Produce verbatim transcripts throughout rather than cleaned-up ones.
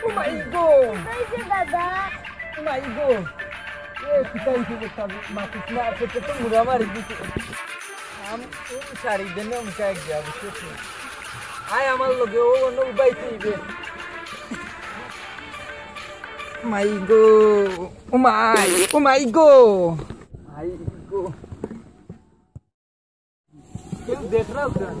ও মাই গো। এই যে দাদা। ও মাই গো। এ, কোথায় গেছে বেটা? মাতিস না, সে তো মুড়া মারি দিছে। আম, ও শাড়ি দেন, আমি কাই গিয়া, বুঝছিস? আয় আমার লগে, ও অন্য উবাই তুইবে। মাই গো, ও মাই, ও মাই গো। মাই গো। কেউ দেখ রা উধার।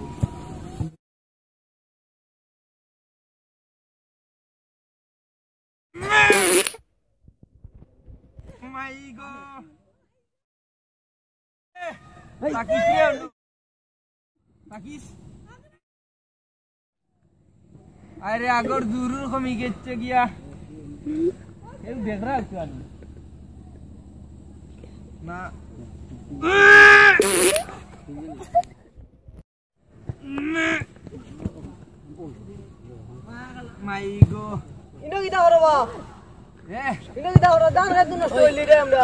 মাই গো। এই। থাকিস রে, থাকিস। আরে, আগর জুরুর কমি গেছে গিয়া। কেউ দেখ রা উধার। না। মাই গো। ইনো কিতা করো বা? এ? ইনো কিতা করো? ধান খেত নষ্ট অইলি রে আমরা।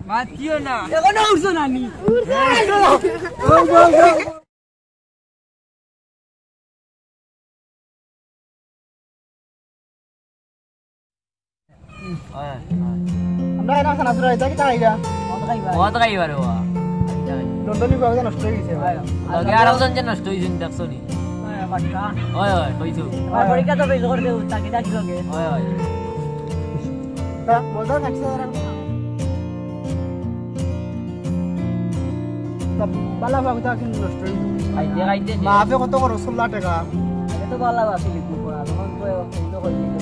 মাতিও না। এখনো উঠছো না নি? উঠছে। ও, ও, ও। আমরা এখানে খানা চুরা, এটা কিতা খাইরা? কত খাইবা রে বা? লন্ডনি বাবা নষ্ট অই গেছে। লগে আরো জন যে নষ্ট অইছে, দেখছো নি? ওই, ওই, কইছো। আমার পরীক্ষা তো ফেল করে দেব, তাকে ডাকি লগে। ওই, ওই। তা, মজা থাকছে আর। সব বালা বাবু তো এখন নষ্ট অই গেছে। খাইতে খাইতে যে। মাফে কত খরচ করলা টাকা? আগে তো বালা বাসি লিখবো পড়া, তখন তো এই তো কই দিতে।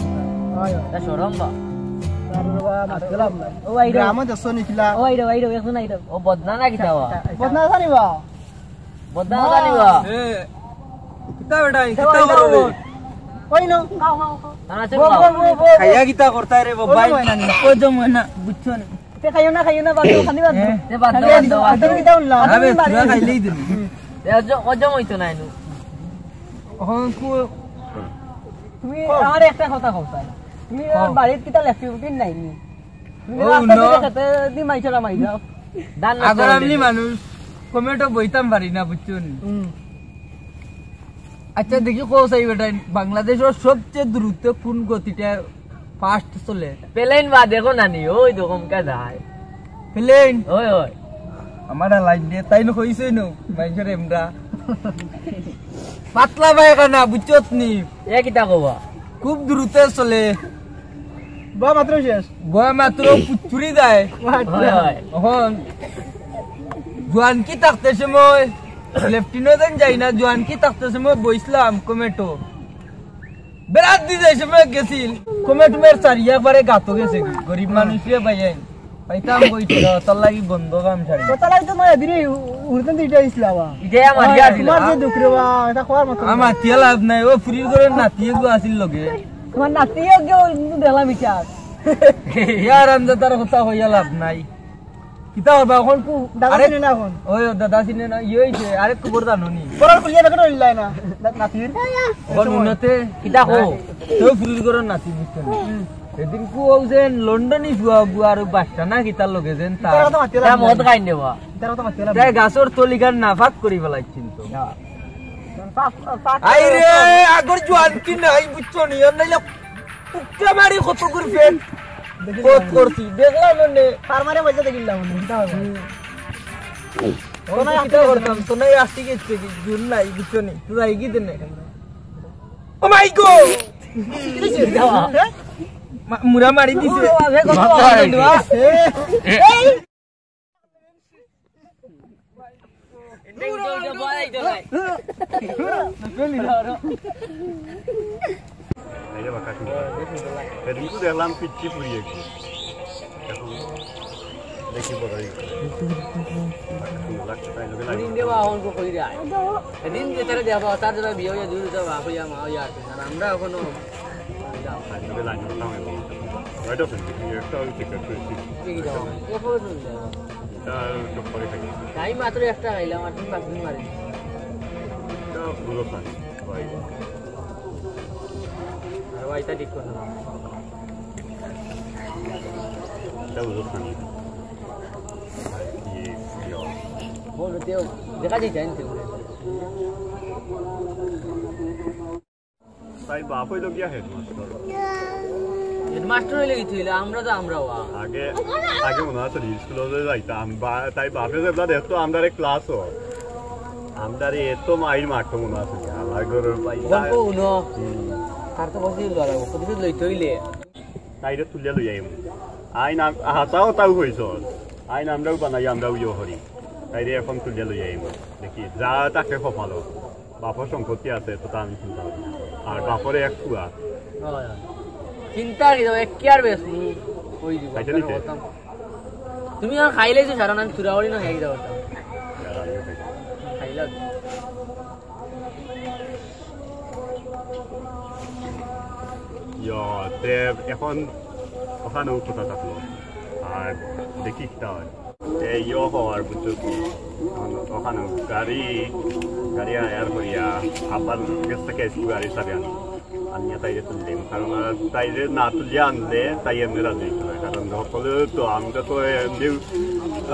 হয়, হয়। এটা শরম বা। তারপরে বা মারতে লাভ নাই। ও, আইরো। গ্রামে দেশো নিখিলা। ও, আইরো, আইরো, এখন আইরো। ও, বদনা না কিতা বা? বদনা জানি বা? বদনা জানি বা? এ, কিতা বেটা, কিতা কিতা করো রে? ওই নো, খাও, খাও, খাও। না, না, বো, বো, বো, বো। খাইয়া কিতা করতায় রে, ও বাবাই? জমায় না নি। ও জমায় না, বুঝছো নি? তে খাইও না, খাইও না, বাদ দেও, খালি বাদ দেও। এ? তে বাদ দেও, খালি বাদ দেও। বাদ দেও, কিতা বললাম? আবে, আমি মারি তুরা দিছি। খাইলেই দিলি। এ, অজ-, অজম অইতো না এনু। অখন কু- তুমি কও। আমারে একটা কথা কও, স্যার। তুমি কও। বাড়িত কিতা লেফটিন নাই নি? তুমি ও, রাস্তা ন। দিয়ে খেতে দি মাইছলা মাই যাও। ধান নষ্ট আগর করে আমলি দিছে। মানুষ, কমেটো বইতাম পারি না, বুঝছো নি? হুম। আচ্ছা, দেখি কও চাই বেটা, বাংলাদেশর সবচেয়ে দ্রুত কোন গতিটা fast চলে? প্লেন বা দেখো না নি, ওই তো কমকা যায়। প্লেন? ওই, ওই। আমার আর লাইন দিয়ে তাই না কইছে নু, মাইনষর এমরা। পাতলা পায়খানা, বুঝছত নি? এ কিতা কবা? খুব দ্রুত চলে। বয়া মাত্র শেষ। বয়া মাত্র পুচুরি যায়। ওয়াট। হয়, হয়। অখন জোয়ানকি থাকতে সময়, লেফটিনো দেন যাই না, জোয়ানকি থাকতে সময় বইছলাম কমেটো। বেড়াত দি যাই সময় গেছিল। কমেটো মের চারি একবারে গাতো গেছে। গরিব মানুষ রে ভাই, পাইতাম বই তো, তার লাগি বন্ধ কাম ছাড়ি। তার লাগি তো মায়া দিনে উড়তেন তো ইটা ইসলাম। ইটাই আমার ওই, ইয়া দিল, তোমার যে হ্যাঁ? দুঃখ রে বা, এটা কওয়ার মতো না। আমার তিয়া লাভ নাই, ও ফুরির ঘরর নাতি এগু আছিল লগে। তোমার নাতি এগু দেখলাম ইটা। ইয়ার আন্দা তার কথা কইয়া লাভ নাই। কিতা হবা অখন কু-, দাদা আরে চিনে না অখন। ওই ও দাদা চিনে না, ইয়ে হইছে, আরে খবর জানো নি? পড়ার খুলিয়া বেকার হইলাই না, না-, নাতির। অখন উন্নতে কিতা কো? তো ফুরির ঘরর নাতি বুঝছো না? হুম। এদিন কু ও যেন লন্ডনি ফুয়া গু আর বাচ্চা না কিতার লগে যেন তার। তার কথা মাতিয়ে তা লাভ মদ নাই। খাইন দেবা। তার কথা মাতিয়ে লাভ তাই নাই। গাছর তলিগার নাফাত করি ফেলাইছিল তো। না। আই রে, আগর জোয়ানকি নাই, বুঝছো নি? আর নাইলে পুক্কা মারি কত করে ফেট দেখি ফোট না। করছি, দেখলাম মানে। তার মানে বলতে দেখিলাম মানে, কিতা হবে? হুম। তো নাই, কিতা করতাম? তো নাই, আসতে গেছে কি? জোর নাই, বুঝছো নি? তুই যাই কি দিনে? ও মাই গো! মা-, মুড়া মারি দিছে। ও, আবে কত মাথা আনন্দ, আ? এই! এই যে বাঁকা শুনলাম। সেদিন তো দেখলাম পিচ্ছি পুড়িয়ে গেছে। এখন দেখি বড় হয়ে গেছে। বাঁকা শুনলাম, লাগছে, তাই লোকে লাগে। দিন দেওয়া অল্প করি দেয়। সেদিন যে তারা দেওয়া, তার যারা বিয়ে হইয়া, দূর যাওয়া, বাপ হইয়া, মা হইয়া আছে। আর আমরা এখনো তাই লোকে লাগে, ওটা আমি বলতাম। ওইটা শুনছি, তুই একটা ওই ঠিক আছে, ঠিক। ঠিক আছে, এখনো শুনছি। এটা সব পরে খাই। তাই মাত্র একটা খাইলাম, আর তুমি বাকি মারি। এটা বুঝো খান, ভাই। আর ভাই, এটা ঠিক কথা না। এটা বুঝো খান। ইয়ে, ইয়ে। বলো, তেও দেখা যায়, জানি তেও। তাই বাপ অইলো গিয়া হেডমাস্টার। হেডমাস্টার অইলে কিতা অইলো? আমরা তো আমরাও আ। আগে, আগে মনো আছে নি, স্কুলো যে যাইতাম, বা-, তাই বাপে যেবলা দেখতো আমরারে ক্লাসো, আমরারে এত মাইর মারতো মনো আছে নি? আমার ঘরর পাই অখন কও হুনো। হুম। তার তো প্রতিশোধ লওয়া লাগবো, প্রতিশোধ লইতে অইলে। তাইরে তুলিয়া লই আইমু। আইন আম-, হাছা অতাউ কইছস। আইন আমরাও বানাই, আমরাও ইয়ে করি। তাইরে অখন তুলিয়া লই আইমু। দেখি, যা থাকে কপালো। বাপর সম্পত্তি আছে, তো তা আমি চিন্তা করি না। আর বাপরে এক পুয়া। অয়, অয়। চিন্তা কি, এক কি আর বেশ, মু কই দিব, খাইতে নিতে? তুমি আর খাইলেই তো সারা, আমি তুরা করি না খাই দিতে পারতাম। আর আমিও খাই। খাইলাম। ইয়া, তে অখন অখানউ কথা থাকলো। আর দেখি কিতা অয়। তে ইয়ো অয়, বুঝছো কি? অখন অখানউ গাড়ি, গাড়ি hire করিয়া, আব্বার গেছ থাকি আইজকু গাড়ির চাবি আনমু। আনিয়া তাইরে তুলিয়া দিমু। কারণ, আহ, তাইরে না তুলিয়া আনলে, তাই এমনে রাজি অইতো না। কারণ হকলে তো, আমরা তো এমনেউ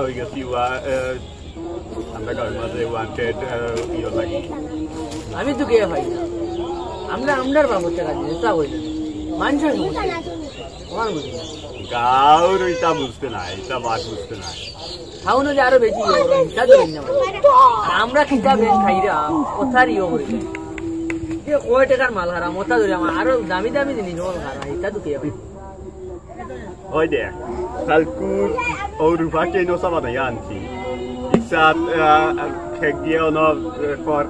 অইগেছি, ওয়া, আহ, আমরা গাঁওর মাঝে wanted, আহ, ইয়ে লাগি। আমি তো কে ভাই? আমরা, আমরার বাবদ টেকা দিছি, তা কই। মানুষর সমস্যা। অখান বুঝি না। গাঁওর ইতা বুঝতে নায়, ইতা বাত বুঝতে নায়। খাওন অইলে আরো বেশি ইয়ে করো, ইতা ধরইন না মানে। আর আমরা কিতা বেন খাইরাম, অতার ইয়ে করি। যে কয় টেকার মাল খাইরাম, অতা ধরি আমার আরো দামি দামি জিনিস অকল খাইরাম, ইতা তো কে ভাই? ওই দেখ, কালকু অউ রূপার চেইন অতা বানাইয়া আনছি। ইচ্ছা, আহ, খেক দিয়া অনো, আহ, কর।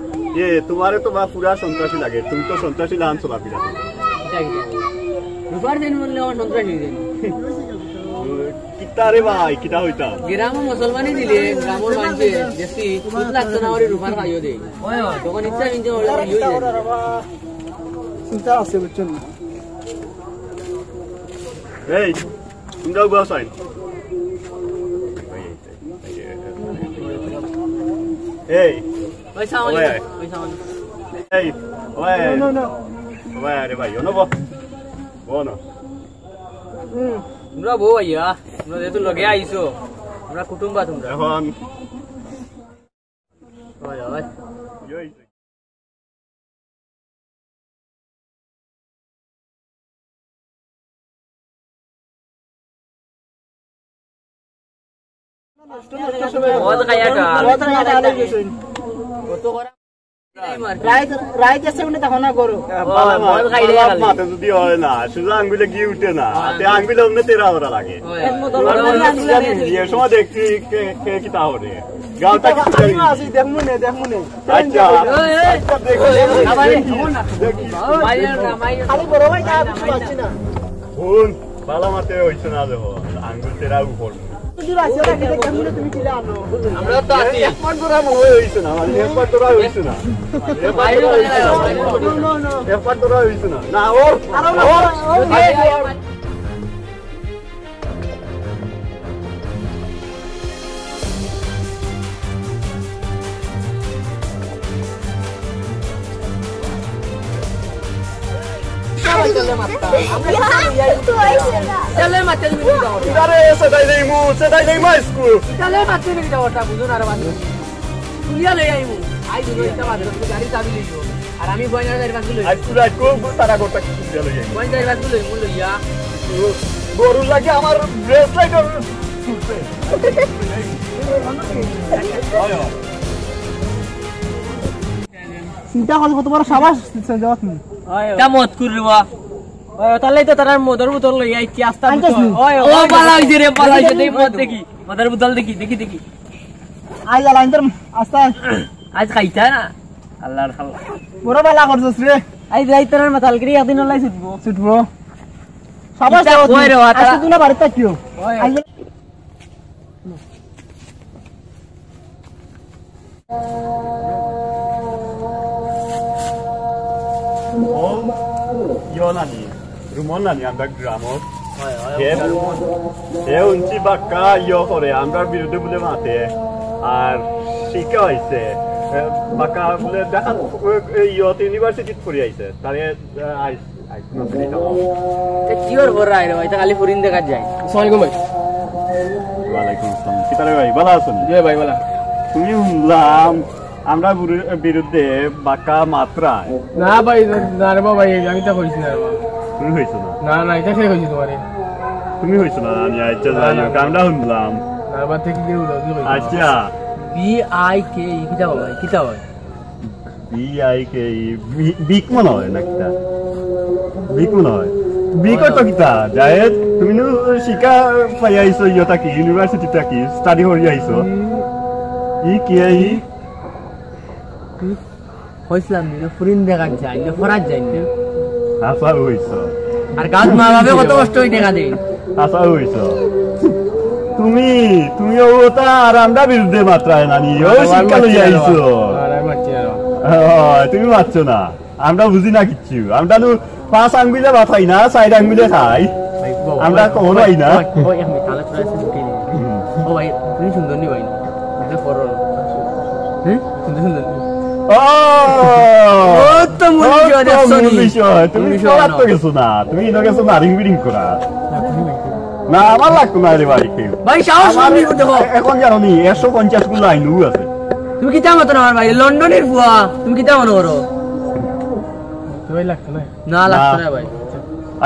এ, তোমারে তো বা পুরা সন্ত্রাসী লাগে, তুমি তো সন্ত্রাসী লাখান চলাফিরা করো। ইটা কিতা? রূপার চেইন বললে আমার সন্ত্রাসী অই যায়। কিতা রে ভাই, কিতা অইতাম? গ্রামো মুসলমানি দিলে, গ্রামর মানষে বেশি সুদ লাগতো না, ওরে রূপার খাইও দেয়। তখন ইচ্ছা মিনতে ওরে খাইও দেয়। চিন্তা আছে, বুঝছো নি? এই, তোমরা উবা আছো। এই, ওই সামনে, ওই। ওই সামনে। এই, ওই। No, no, no। ওই, আরে ভাই, অনো বও। বও না। হুম। তোমরা বও ভাইয়া, তোমরা যেহেতু লগে আইছো, আমরা কুটুম্বা তোমরা। অখন ওই, ওই। মদ খাইয়া গাল। মদ খাইয়া গাল অই গেছে। কত করা? রাইত, রাইত আছে মানে তখন না করো। ও, মদ খাইলে বালা খালি। মাতে যদি হয় না, সোজা আঙ্গুলে ঘি উঠে না, হ্যাঁ। তে আঙ্গুলে অমনে তেরা ওরা লাগে। ওই। এক মতো তোমার বড় মনে বড় হয় আঙ্গুলে সোজা আঙ্গুলে। বিয়ের সময় দেখছি কে, কে কিতা করে। গালটা কি আছি, দেখমু নে, দেখমু নে। আচ্ছা। ওই, ওই। আচ্ছা, দেখি, দেখি, দেখি। মাইর না, মাইর না। খালি বড় ভাই, তা কিছু পাচ্ছি না। হুন, বালা মাতে অইছে না দেখো, আঙ্গুল তেরা উপর। তুমি বাঁচিয়া থাকি, দেখমু নে তুমি কিলা আনো। আমরা তো আছি। এক পাট ধরা মনে অইছে না, মানে, এক পাট ধরা অইছে না। এক পাট ধরা অইছে না। No, no, no। এক পাট ধরা অইছে না। না, ওর, আরো ওর, ওর। তুলিয়া লই আইমু। আই দুনো ইটা বাদ, তুমি গাড়ি চাবি লইও। আর আমি বইনার চাইর পাঁচ কিলো লইয়া আইমু। আইজ পুরা আইজ কোন তারা গোটা কি তুলিয়া লই আইমু। বইন চাইর পাঁচ কিলো লইমু, লইয়া। গরুর লাগি আমার ব্রেসলেট আর ছুটবে। চিন্তা করলে কত বড় সাবাস দিচ্ছে জগৎ নি। তা মত করি রে বা। ওই, তাহলে তো তারার মদর বোতল লইয়া আইছি, আস্তা আনছস নি? ওই, ও, ওই, বালা অইছে রে, বালা অইছে, দেখি, দেখি, মদ দেখি। মদর বোতল দেখি, দেখি, দেখি। আই যা লাইন তোর আস্তা। আইজ খাইতা না? আল্লাহর খাল্লা। বড় বালা করছস রে। আইজ রাইত তোর মাথাল করি একদিন অলাই ছুটবো। ছুটবো। সাবাস ইতা দাও কই রে, তুমি। ওটা আজকে তুই না বাড়িতে থাকিও। ওই। আইজ ও, ইয়ো নানি, রুমন নানি, আমরা গ্রামর। হয়, হয়, হে, আমরা রুমন। হে উনছি বাক্কা ইয়ো করে, আমরা বিরুদ্ধে বলে মাতে। আর শিক্ষা হইছে। এ, বাক্কা বলে দেখা, এ, ইয়ো ইউনিভার্সিটিত পড়ি আইছে। তারে, এ, আইস, আইস, না, এটা তে কিওর বড় আইরে ভাই, তা খালি ফুরিন দেখা যায়। আসসালামু আলাইকুম ভাই। ওয়ালাইকুম আসসালাম। কিতা রে ভাই, ভালা আছইন? জি ভাই, ভালা। তুমি শুনলাম আমরার বিরু-, বিরুদ্ধে বাক্কা মাতরায়। না ভাই, না রে বা ভাই, আমি ইতা কইছি না রে বা। তুমি কইছো না? না, না, ইতা কে কইছে তুমারে? তুমি কইছো না? আমি আচ্ছা না, যাই না, হোক, না। আমরা শুনলাম। না রে বা, তে কিতা কইছো? আচ্ছা। বি আই কে ই কিতা ভাই? কিতা ভাই? বি আই কে ই, বি-, বিক মনে অয় না কিতা? বিক মনে অয়। বিক অয় তো কিতা? জায়েদ, তুমি নু শিক্ষা পাই আইছো ইয়ে থাকি, university থাকি, study করি আইছো। ই কে ই? কইছিলাম নি, ফুরিন দেখাত যায়, ইনো ফরাত যায় না। হাছা কইছো। আর গাঁওত মা বাপে কত কষ্ট অই টেকা দেইন। হাছা কইছো। তুমি, তুমি অউ কথা আর আমরার বিরুদ্ধে মাতরায় নানি, অউ শিক্ষা লইয়া আইছো। আর আমি মাতছি না। অয়, তুমি মাতছো না। আমরা বুঝি না কিচ্ছু। আমরা নু পাঁচ আঙ্গুলে ভাত খাই না, চাইর আঙ্গুলে খাই। ভাই, বাবা, আমরা ভাই, কখনো ভাই, খাই না। ভাই, ভাই, আমি তাহলে প্রায় শেষ করি। হুম। ও ভাই, তুমি সুন্দর নি ভাই? এটা পড়ো না। হ্যাঁ? সুন্দর, সুন্দর। ও! ও তো মূল ও বিষয়, তো দেখছো মূল নি? বিষয়। তুমি মূল বিষয় পড়ার না। তো গেছো না। তুমি ইনো গেছো নারিং বিরিং করা। না, তুমি ভাই। না, আমার লাগতো না রে ভাই, কেউ। ভাই, সাহস আমার কম নি, দেখো। এখন জানো নি, একশো পঞ্চাশ গুলো আইনু আছে। তুমি কিতা মতো না আমার ভাই? লন্ডনের ফুয়া। তুমি কিতা মনে করো? তো ভাই লাগতো না। না, লাগতো না ভাই।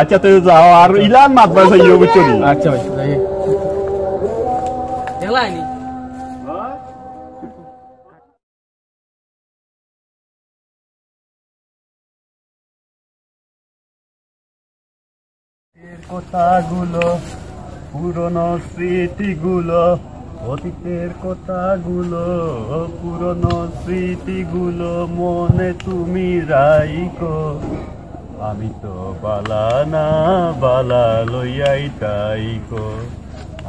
আচ্ছা, তো যাও, আর ইলান মাতবা চাইও, বুঝছো নি? আচ্ছা ভাই, যাই। দেখলা আইনি? কথাগুলো, পুরনো স্মৃতিগুলো, অতীতের কথাগুলো, পুরনো স্মৃতিগুলো মনে তুমি রাইখো। আমি তো বালা না বালা লইয়াই তাইকো,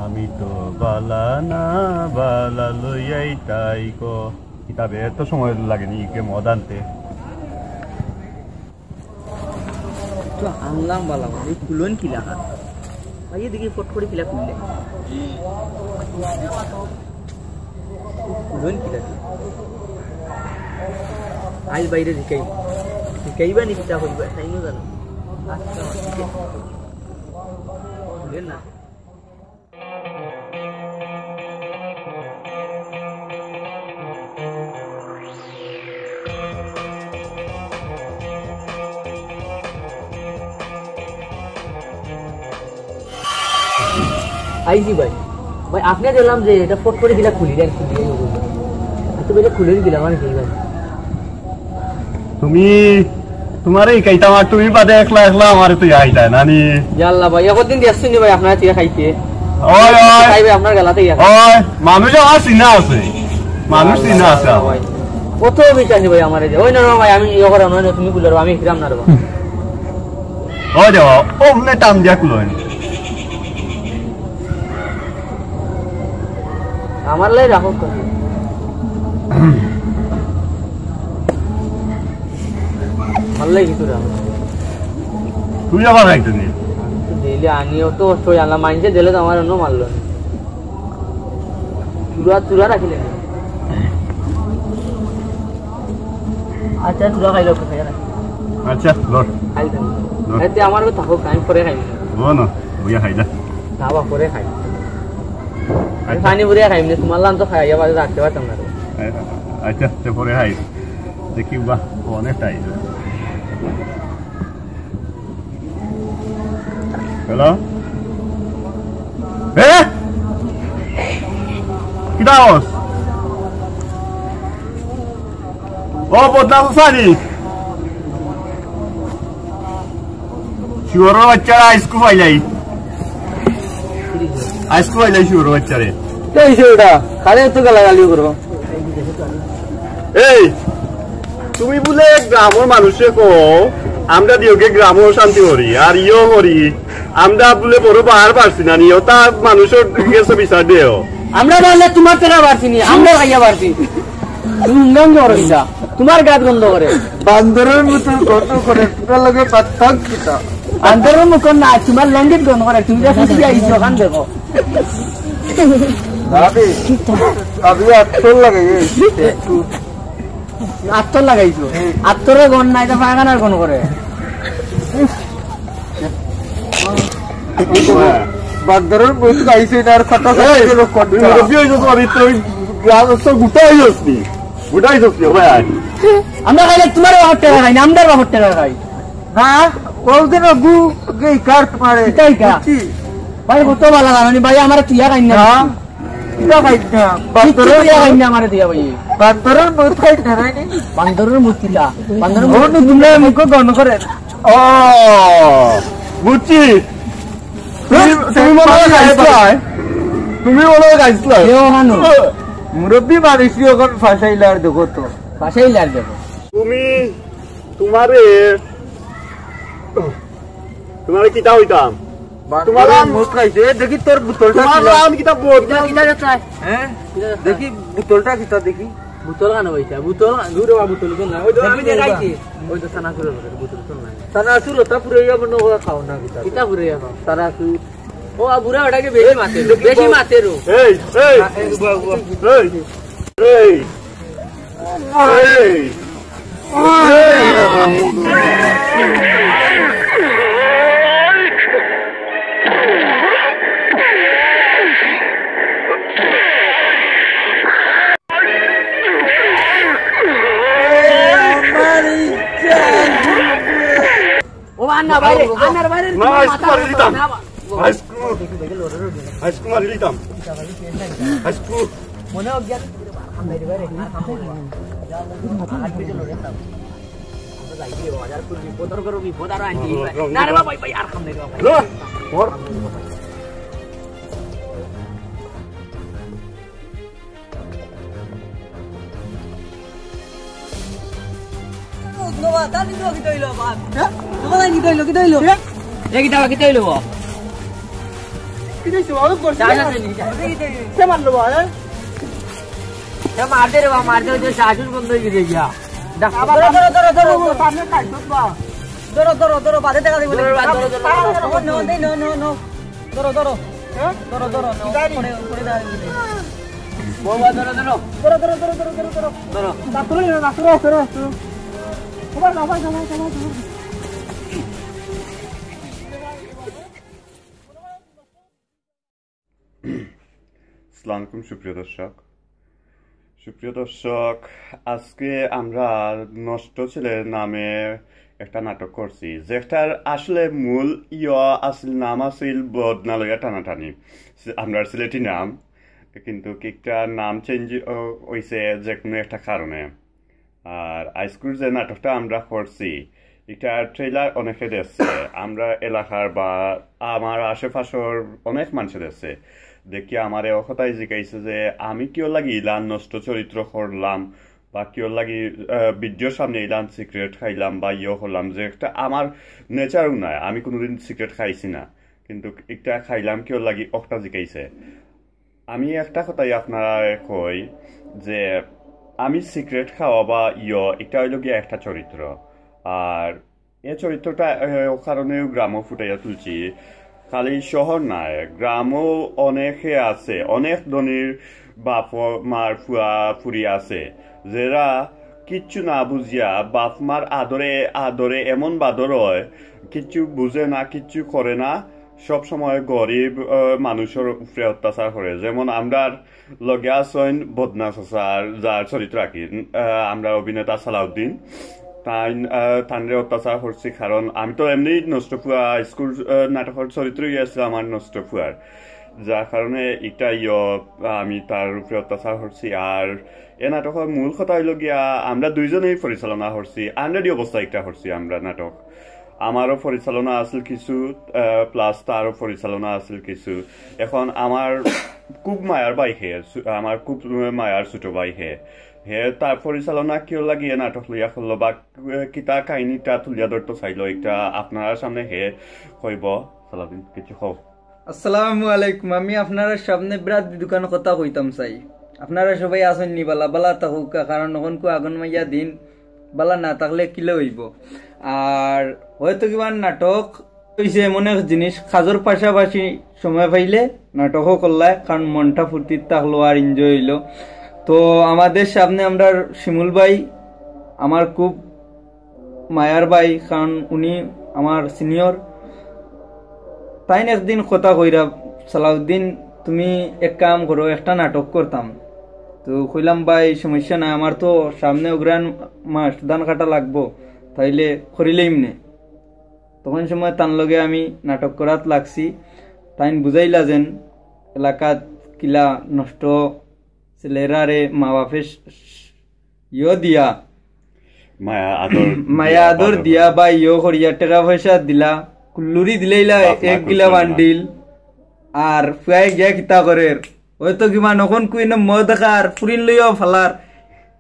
আমি তো বালা না বালা লইয়াই তাইকো। কিতাবে এত সময় লাগেনি ইকে মদ আনতে? তো আনলাম বালা, মানে খুলন কিলা? ভাই, এদিকে ফট করে কিলা খুললে? খুলন কিলা? আইজ বাইরে জিকাই। জিকাইবা নি কিতা কইবা? তাই না জানো? আচ্ছা, ঠিক আছে। খুলেন না। আইজি ভাই, ভাই, আপনি দেখলাম যে এটা ফট করে কিলা খুলি দেন, খুলি দেন। আচ্ছা, ভাই, এটা খুলে দিলাম আমি, ভাই। তুমি, তোমারে হিকাইতাম আর তুমি বাদে একলা একলা আমারে তুই আইতায় নানি। ইয়াল্লা ভাই, একদিন দেখছি নি ভাই আপনার তুই খাইতে। ওই, ওই। খাইবে আপনার গেলাতে গিয়া। ওই, মানুষ আমার চিনা আছে। মানুষ চিনা আছে আমার। ভাই। কত বিচার নি ভাই আমারে যে। ওই না রে ভাই, আমি ইয়ে করাম না, তুমি বলে আমি হিরাম না রে ভাই। ওই দেখো, ও মনে টান দিয়া কুলো। আমার লাই রাখো তো। আমার লাই কিছু রাখো। তুই আবার রাখতে নি। ডেইলি আনিও তো কষ্ট অয়, আল্লাহ মাইনষে দিলে তো আমার অন্য মারলো না। চূড়া, চূড়া রাখিলে না। আচ্ছা, চূড়া খাইলে ওকে খাইয়া রাখি। আচ্ছা, ধর। খাইলে ধর। এতে আমার থাকো, আমি পরে খাই। ও না, বইয়া খাই যা। না, বা পরে খাই। আমি আচ্ছা। পানি পুরিয়া খাইম না, তোমার লান তো খাইয়া বাদে রাখতে পারতাম না রে। আচ্ছা, তে পরে খাই। দেখি বা, অনেক টাইম। হ্যালো? এ? কিতা অস? ও, বদনাম সানি। শুয়োরর বাচ্চারা আইজকু পাইলাই। আইজকু পাইলাই শুয়োরর বাচ্চারে। এই যে ওটা, খালি তো গালাগালি করো। এই, তুমি বুলে গ্রামর মানুষরে কও, আমরা দিওকে গ্রামো অশান্তি করি, আর ইয়ো করি, আমরা বুলে বড় বাহার পারছি না নি, ওটা মানুষর গেছে বিচার দেও। আমরা তাহলে তোমার টেকা পারছি নি, আমরা খাইয়া পারছি। তুমি উঙ্গাঙ্গ করো কিতা? তোমার গাত গন্ধ করে। বান্দরের মতো গন্ধ করে, তোমার লগে পাত্তাক কিতা? বান্দরের মতো না, তোমার লেঙ্গিত গন্ধ করে, তুমি যা খুশি যাই, দোকান দেখো। ভাবি, ভাবি, আত্তর লাগে, এই, একটু। আত্তর লাগাইছো? আত্তরে গন্ধ নাই, তো পায়খানার গন্ধ করে। বান্দরের মতো আইছে, এটা আর খাতা এই, খাতা করে কটকা। মুরব্বি হইছো তো, আমি তো ওই গ্রাম তো গুটা হইছি। বুঝাই তো কি ভাই? আমরা খাইলে তোমার বাপর টেকা খাই না, আমরার বাপর টেকা খাই। না, ওই দিন ওগু গেই কার তোমারে। এটাই কা? বুঝছি। ভাই, কত ভালা জানো নি ভাই, আমারে তুইয়া খাই না। না, তুইয়া খাই না। কিচ্ছু বান্দরের তুইয়া খাই না আমারে দিয়া ভাই। বান্দরের মুত খাই না, নাই নি? বান্দরের মুত কিতা? বান্দরের মুত ও, নি তুমি মুখে গণ করে। ও, বুঝছি। তুমি, তুমি মনে হয় গাইছলায়। তুমি মনে হয় গাইছলায়। কেউ হানো। মুরব্বী মানুষ অখন ফাঁসাইলে আর দেখো তো। ফাঁসাইলে আর দেখো। তুমি, তোমারে, তোমারে কিতা হইতাম? তোমার বান্দরের আম- মুত খাইছে। এ, দেখি তোর বোতলটা তোমার কিলা? আম কিতা বোতল? কিতা, কিতা চাই? হ্যাঁ? দেখি বোতলটা কিতা দেখি। বোতল খানো ভাইটা? বোতল খানো? দূরে বা বোতল তো না। ওই তো আমি দেখি দেখাইছি। ওই তো সানাসুরের বোতল, বোতল তো নাই। সানাসুর ওটা পুরো ইয়া মনে হয় খাও না কিতা। কিতা পুরো ইয়া খাও? সানাসুর। ও, আ, বুড়া ওটাকে বেশি মাতের, বেশি মাতের ও। এই, এই, এই, এই, এই। ও আন্না বাইরে, আন্নার বাইরে না, তোমার আইসক্রিম মাথা মারি দিতাম। না, বা- আইসক্রিম। আইসক্রিম মারি দিতাম। আইসক্রিম। মনে অজ্ঞান। বিপদ করো, বিপদ আরো আনছি। না রে বাবা, ভাই, আর কাম নাই রে বাবা। লো, মর। বাবা, তার কিন্তু কিতা অইলো, বাবা? হ্যাঁ? বাবা, কিতা অইলো, কিতা অইলো? হ্যাঁ? এ কিতা, কিতা অইলো, বাবা? কিতা অইছে, বাবা? করছে? যা, যা, যা, যা। কিতা অইছে? কে মারলো, বাবা, হ্যাঁ? এ মার দে রে, বাবা, মার দে, ওই যে শ্বাস বন্ধ হয়ে গেছে গিয়া। ডাক। বাবা, ধরো, ধরো, ধরো, ধরো, ধরো। সামনে কাটতো, বাবা। ধরো, ধরো, ধরো, বাদে দেখা দিবো। ধরো, বাবা, ধরো, ধরো, ধরো। ধরো, ধরো, ধরো। হ্যাঁ? ধরো, ধরো, না, গাড়ি। পরে, পরে দাঁড়াবি। বাবা, ধরো, ধরো। ধরো, ধরো, ধরো, ধরো, ধরো, ধরো। ধরো। ডাক্তার হইলো, ডাক্তার, ডাক্তার, ডাক্তার। সবাই যাও, সবাই যাও, সবাই যাও। আসসালামু আলাইকুম সুপ্রিয় দর্শক। সুপ্রিয় দর্শক, আজকে আমরা নষ্ট ছেলের নামে একটা নাটক করছি, যেটার আসলে মূল ইয়া আছিল, নাম আছিল বদনা লইয়া টানাটানি। সে-, আমরার সিলেটি নাম, কিন্তু একটা নাম চেঞ্জ অইছে যে কোনো একটা কারণে। আর আইজকুর যে নাটকটা আমরা করছি, এটা ট্রেলার অনেকে দেখছে, আমরা এলাকার বা আমার আশেপাশের অনেক মানুষে দেখছে। দেখি আমারে অকটায় জিকাইছে যে আমি কিয় লাগি ইলা নষ্ট চরিত্র করলাম বা কিয় লাগি, আহ, ভিডিওর সামনে ইলান সিগারেট খাইলাম বা ইয়ে করলাম, যে একটা আমার নেচারও নাই, আমি কোনোদিন সিগারেট খাইছি না, কিন্তু একটা খাইলাম কিয় লাগি অকটা জিকাইছে। আমি একটা কথাই আপনারারে কই যে আমি সিগারেট খাওয়া বা ইয়ো, এটা হইল গিয়া একটা চরিত্র। আর এই চরিত্রটা, এ, কারণেও গ্রামও ফুটাইয়া তুলছি। খালি শহর নায়, গ্রামও অনেকে আছে, অনেক ধনীর বাপ মার ফুয়া ফুরি আছে, যেরা কিচ্ছু না বুঝিয়া বাপ মার আদরে আদরে এমন বাদর হয়, কিচ্ছু বুঝে না, কিচ্ছু করে না, সব সময় গরিব, আহ, মানুষের উপরে অত্যাচার করে। যেমন আমরার লগে আছইন বদনা চাচা, যার চরিত্র আর কি, আহ, আমরা অভিনেতা সালাউদ্দিন, তাইন, আহ, তানরে অত্যাচার করছি, কারণ আমি তো এমনি নষ্ট ফুয়া স্কুল, আহ, নাটকের চরিত্রই আছিলাম আমার নষ্ট ফুয়ার, যার কারণে এটাইও আমি তার উপরে অত্যাচার করছি। আর এ নাটকের মূল কথা হইল গিয়া, আমরা দুইজনেই পরিচালনা করছি, আনরেডি অবস্থা একটা করছি আমরা নাটক। আমারও পরিচালনা আছিল কিছু, আহ, প্লাস তারও পরিচালনা আছিল কিছু। এখন আমার খুব মায়ার ভাই হে, সু-, আমার খুব মায়ার ছোট ভাই হে। হে তার পরিচালনা কিয় লাগিয়ে নাটক লইয়া করলো বা, আহ, কিতা কাহিনীটা তুলিয়া ধরতো চাইলো, এটা আপনার সামনে হে কইব। সালাদিন, কিছু কও। আসসালামু আলাইকুম। আমি আপনারা সামনে বিরাট দুকান কথা কইতাম চাই। আপনারা সবাই আছেন নি বালা? বালা থাকুকা, কারণ অখন কু আগুন মাইয়া দিন, বালা না থাকলে কিলে হইব। আর হয়তো কিবা নাটক হইছে এমন এক জিনিস, কাজর পাশাপাশি সময় পাইলে নাটকও করলায়, কারণ মনটা ফুর্তি থাকলো আর এনজয় হইলো। তো আমাদের সামনে আমরা শিমুল ভাই, আমার খুব মায়ার ভাই, কারণ উনি আমার সিনিয়র। তাইন একদিন কথা কইরা, "সালাউদ্দিন, তুমি এক কাম করো, একটা নাটক করতাম।" তো কইলাম, "ভাই, সমস্যা নাই, আমার তো সামনে অগ্রহায়ণ মাস, ধান কাটা লাগবো, তাইলে করিলেইমনে।" তখন সময় তান লগে আমি নাটক করাত লাগছি। তাইন বুঝাইলা যেন এলাকাত কিলা নষ্ট ছেলেরারে মা বাপে স-, স-, ইয়ো দিয়া, মায়া আদর মায়া দিয়া আদর বাবা। দিয়া বা ইয়ো করিয়া টেকা পয়সা দিলা, কুল্লুরি দিলাইলা বাপ মা এক গিলা কুল্লুরি না। বান্ডিল, আর ফুয়ায় গিয়া কিতা করের, হয়তো কিবা নখন কুইন মদ খার, ফুরিন লইয়াও ফালার।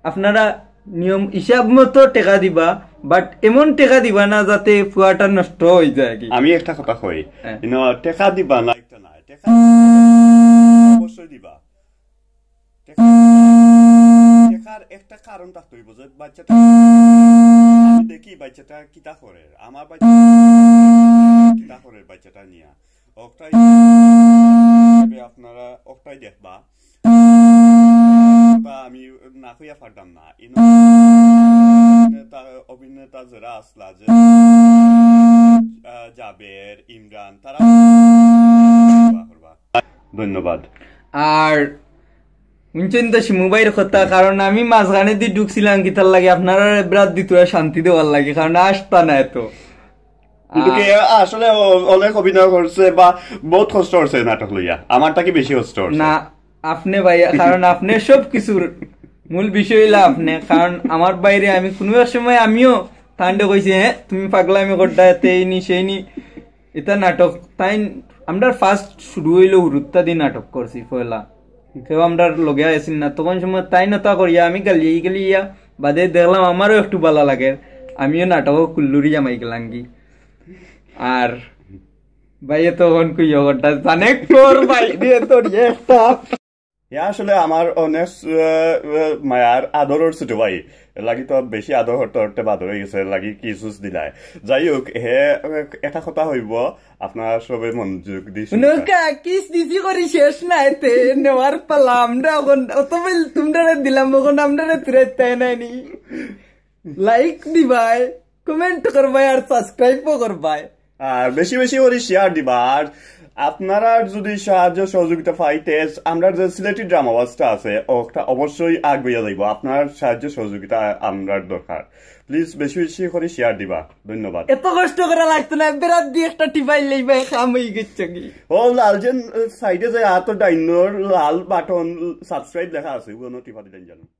আপনারা নিয়ম হিসাব মতো টেকা দিবা, but এমন টেকা দিবা না যাতে ফুয়াটা নষ্ট হয়ে যায় কি। আমি একটা কথা কই, হ্যাঁ। ইনো টেকা দিবা না, একটা না, টেকা অবশ্যই দিবা। টেকা, টেকার একটা কারণ থাকতে হইব যে বাচ্চাটা, আমি দেখি বাচ্চাটা কিতা করে, আমার বাচ্চা কিতা করে বাচ্চাটা নিয়া, ওটাই আপনারা ওটাই দেখবা। তা আমি না কইয়া পারতাম না। ইনো অভিনেতা, অভিনেতা যারা আসলা যে, আহ, জাবের, ইমরান, তারা করবা। ধন্যবাদ। আর হুনছইন তো শিমু ভাইর কথা, কারণ আমি মাঝখানে দি ঢুকছিলাম কিতার লাগি, আপনারা বিরাট দিত শান্তি দেওয়ার লাগি, কারণ আসতা না এত। কিন্তু কে আসলে অ-, অনেক অভিনয় করছে বা বহুত কষ্ট করছে নাটক লইয়া, আমার থাকি বেশি কষ্ট করছে। না, আপনি ভাই, কারণ আপনি সব কিছুর মূল বিষয় হইলা আপনি, কারণ আমার বাইরে আমি কোনো এক সময় আমিও তানরে কইছি, "হ্যাঁ, তুমি পাগলামি করতা, এতে এই নি, সেই নি।" এটা নাটক, তাই আমরা ফার্স্ট শুরু হইলো হুরুত্তা দি নাটক করছি পয়লা, কেউ আমরার লগে আইছিল না, তখন সময় তাই নতা করিয়া আমি গালিয়ে গালিয়া বাদে দেখলাম আমারও একটু ভালা লাগে, আমিও নাটকও কুল্লুরি জামাই গেলাঙ্গি। আর ভাইয়ে তখন কইও ওটা জানে তোর ভাই দিয়ে তোর একটা। এ আসলে আমার অনেক, আহ, আহ, মায়ার আদরর ছোট ভাই, এর লাগি তো বেশি আদর হরতে হরতে বাদর হয়ে গেছে, এর লাগি কিসুস দিলায়। যাই হোক, হে একটা কথা হইব, আপনারা সবে মনোযোগ দিয়ে শুনবা। নৌকা কিস দিছি করি শেষ না এতে নেওয়ার পালা, আমরা এখন অত বেল তোমরা দিলাম, এখন আমরা তুরাইতে নাইনি। লাইক দিবায়, কমেন্ট করবায় আর সাবস্ক্রাইবও করবায়। আর বেশি বেশি করে শেয়ার দিবা। আর আপনারা যদি সাহায্য সহযোগিতা পাইতে, আমরা যে সিলেটি ড্রামা ওয়াজটা আছে, ওটা অবশ্যই আগুইয়া যাইব। আপনার সাহায্য সহযোগিতা আমরার দরকার। প্লিজ বেশি বেশি করে শেয়ার দিবা। ধন্যবাদ। এত কষ্ট করা লাগতো না, বেড়াত দিয়ে একটা টিপাই লইবায়, কাম হয়ে গেছে কি। ও লাল যে সাইডে যে এত ডাইনোর লাল বাটন সাবস্ক্রাইব লেখা আছে, ওগুলো টিপা দিলেন জানো।